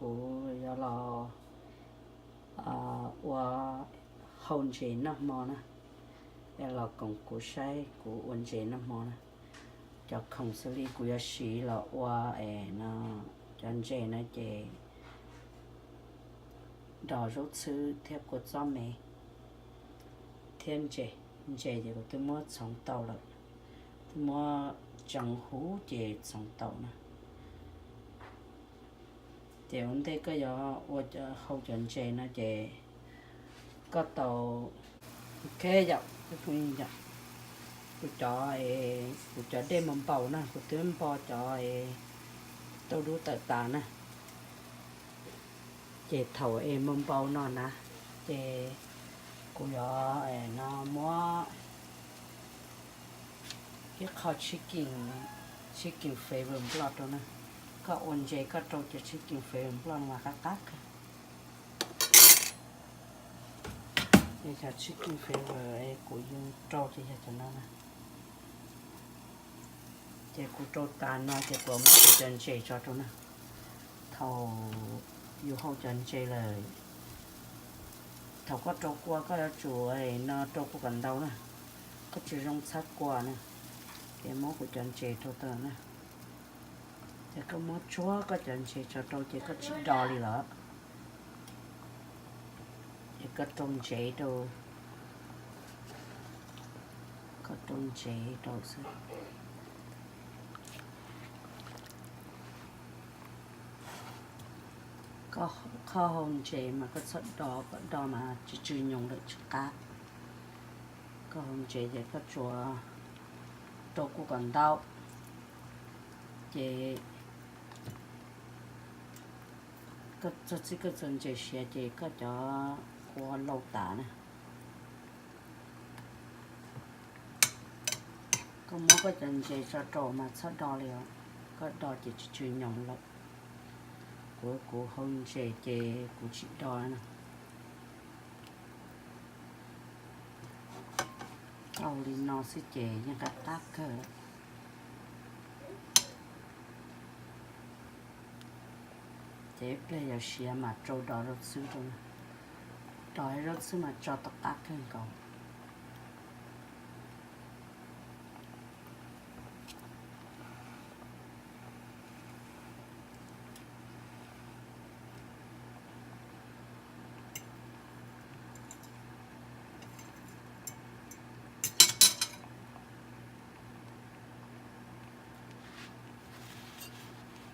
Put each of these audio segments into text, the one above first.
Kuv yuav los ua hau ntses noj hmo na, los koom kuv saib kuv ua ntses noj hmo na. Cov khoom xws li kuv yuav siv los ua es no, cov ntses no ces dos zaub txhwb thiab kua txob me thiab ntses. Ntses ces kuv twb muab txhoov tau lawm, twb muab tseev huv ces txhoov tau na. Ces ua ntej koj yuav ua hau cov ntses no ces koj tau, ok yom, kuv cov, kuv cov dej npau npau na, kuv twb npo cov tauj dub tawm tas na. Ces thaum es npau npau no na, ces kuv yuav no muab ib qho chicken, chicken flavor nploj rau na. Koj ua ntses koj rau cov chicken flavor nploj no mas qab qab kawg. Cov chicken flavor kuv yuav rau ces yog cov no na. Ces kuv rau tas no ces kuv muab kuv cov ntses tso rau na. Thaum yus hau cov ntses lawm, thaum koj rau kua koj yuav tsum no rau kua kom ntau na, koj tsis zoo txhawb kua na. Ces muab kuv cov ntses rau tau na. Ces koj muab tsuag koj cov ntses tso rau ces koj tsis do li lawm. Ces koj rau ntsev rau, koj rau ntsev rau xwb. Koj hau ntses mas koj txhob do, koj do mas tsis tsw nyoos lawm tsis qab. Koj hau ntses ces koj tsuas rau kua kom ntau, ces koj txog txij koj txog ntses siav ces koj cov kua laus tas na. Koj muab koj cov ntses tso rau mas txhob do li os, koj do ces tsis tsw nyoos lawm. Kuv, kuv hau ntses ces kuv tsis do na. Tau li no xwb ces yeej qab qab kawg. Ces ib pliag yog siav mas rau dos zaub txhwb rau, dos zaub txhwb mas tso tom qab kawg nkaus.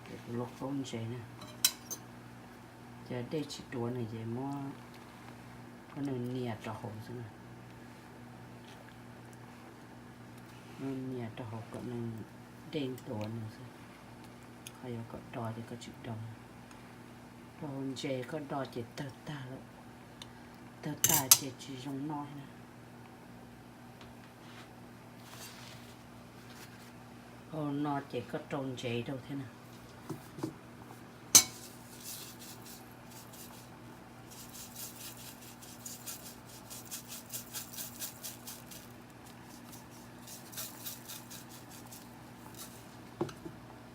Ces kuv lub qaub ntses na, ces dej tsis duav nws ces muab, muab nws nias rau hauv xwb na. Muab nias rau hauv kom nws dej duav nws xwb. Ho yuav kom do ces koj tsis do. Rau hauv ntses koj do ces tawg tag lawm, tawg tag ces tsis zoo noj na. Hau no ces koj rau ntsev rau thiab na.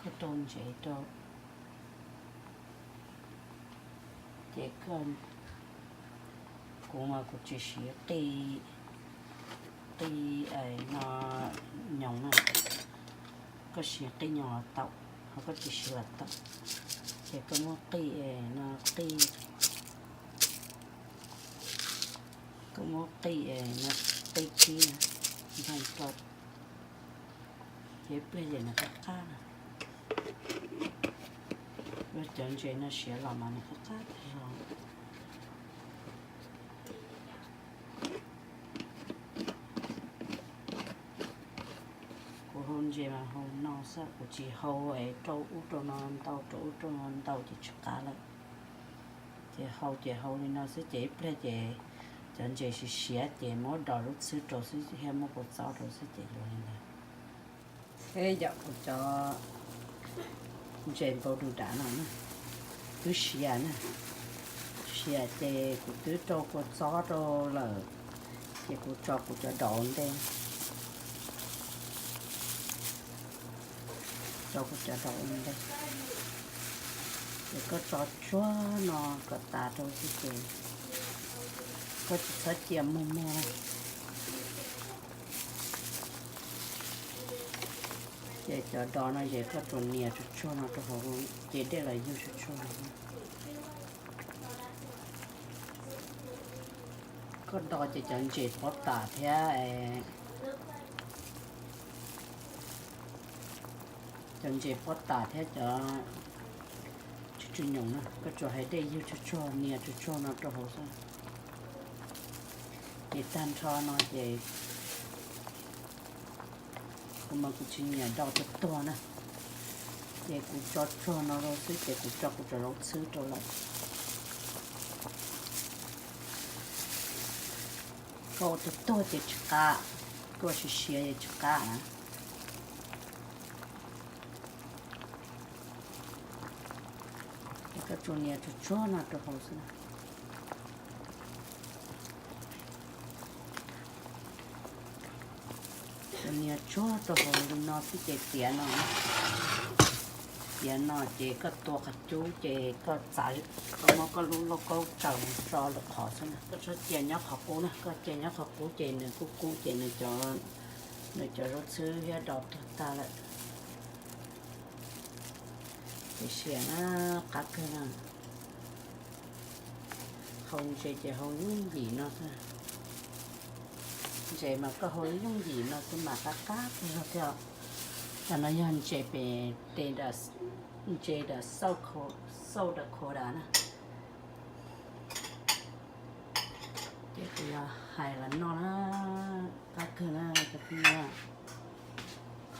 Koj rau ntsev rau, ces koj, kuv mas kuv tsis siv qij, qij no nyoos na, koj siv qij nyoos los tau, ho koj tsis siv los tau. Ces koj muab qij no, qij, koj muab qij no, qij kib na, ntog rau. Ces ib pliag ces nws qab qab na. Cov ntses no siav los mas nws qab qab tag zog. Kuv hau ntses mas hau no xwb, kuv tsis hau es rau ub rau no ntau, rau ub rau no ntau ces tsis qab lawm. Ces hau ces hau li no xwb ces ib pliag ces cov ntses siav siav ces muab dos lub txhwb rau xwb thiab muab kua txob rau xwb ces yuav li ntawd. Yog kuv cov ntses npau du dav no na, twb siav na, siav ces kuv twb rau kua txob rau lawm, ces kuv tso kuv cov daus ua ntej, tso kuv cov daus ua ntej. Ces koj tso tsuag no kom tas rau xwb ces koj tsis txhob cia muag muag. Ces cov dos no ces koj tsuas nias tsuag tsuag no rau hauv, ces dej los yug tsuag tsuag no. Koj dos ces cov ntses pob tas thiab, cov ntses pob tas thiab cov tsw tsw nyoos na, koj tsuas hais dej yug tsuag tsuag nias tsuag tsuag no rau hauv xwb. Ces tag nrho no ces kuv mas kuv tsis nyiam dos tuag tuag na, ces kuv tso tsuag no rau xwb ces kuv tso kuv cov zaub txhwb rau lawm. Koj ua tuag tuag ces tsis qab, koj ua siav siav ces tsis qab na. Ces koj tsuas nias tsuag tsuag no rau hauv xwb. Tsuas nias tsuag rau hauv li no xwb ces tiav no, tiav no ces koj tua qhov cub ces koj txav, koj muab koj lub lauj kaub tsaws mus tso lwm qhov xwb na. Koj txhob cia nyob qhov qub na, koj cia nyob qhov qub ces nws kub kub ces nws cov zaub txhwb thiab dos tuag tag lawm. Tiam sis na, qab kawg na. Hau ntses ces hau yooj yim no xwb. Ntses mas koj hau yooj yim no xwb mas qab qab kawg zog thiab. Cov no yog ntses pem, ntses da, xauj da khoda na. Ces kuv yog hais los noj na, qab kawg na cov phooj ywg.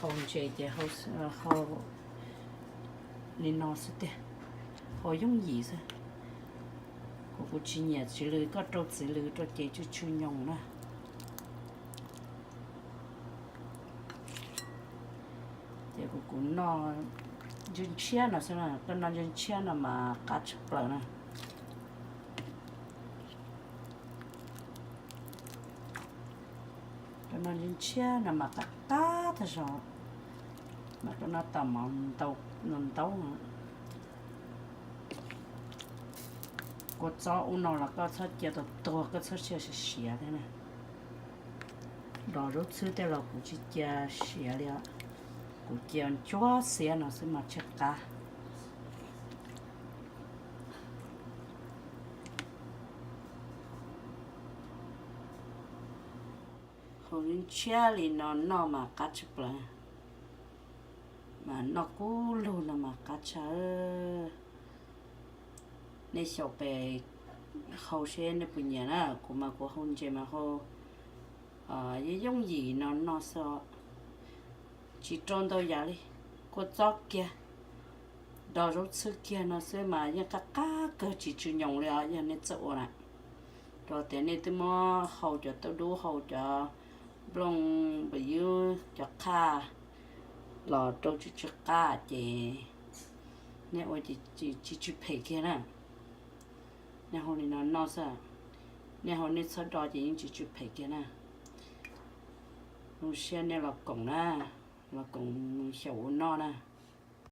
Hau ntses ces hau li no xwb tiag, hau yooj yim xwb. Kuv, kuv tsis nyiam txiv lws, koj rau txiv lws rau ces tsw tsw nyoos na. Ces kuv, kuv noj ntshiab ntshiab no xwb na, koj noj ntshiab ntshiab no mas qab tshaj plaws na. Koj noj ntshiab ntshiab no mas qab qab tag zog, mas koj noj tau mov ntau ntau. Kua txob ub no los koj txhob cia tuag tuag, koj txhob cia siav siav thiab na. Dos zaub txhwb tej los kuv tsis cia siav li os, kuv cia ntsuab xiab no xwb mas tsw qab. Hau ntshiab li no noj mas qab tshaj plaws, mas noj kub lug no mas qab tshaj. Nej xyaum pem hau seb nej puas nyiam na, kuv mas kuv hau ntses mas hau yooj yooj yim no noj xwb, tsis rau ntau yam li. Kua txob kiag, dos zaub txhwb kiag no xwb mas yeej qab qab kawg tsis tsw nyoos li os yog nej txawj ua na. Rau tias nej twb muab hau cov tauj dub, hau cov nplooj npam ywb, cov qhaj los rau tsw tsw qab ces nej ua ces tsis tsw phem kiag na. Nej hau li no noj xwb, nej hau nej txhob do ces yeej tsis tsw phem kiag na. Zoo siab nej los koom na, los koom xyaum ua noj na.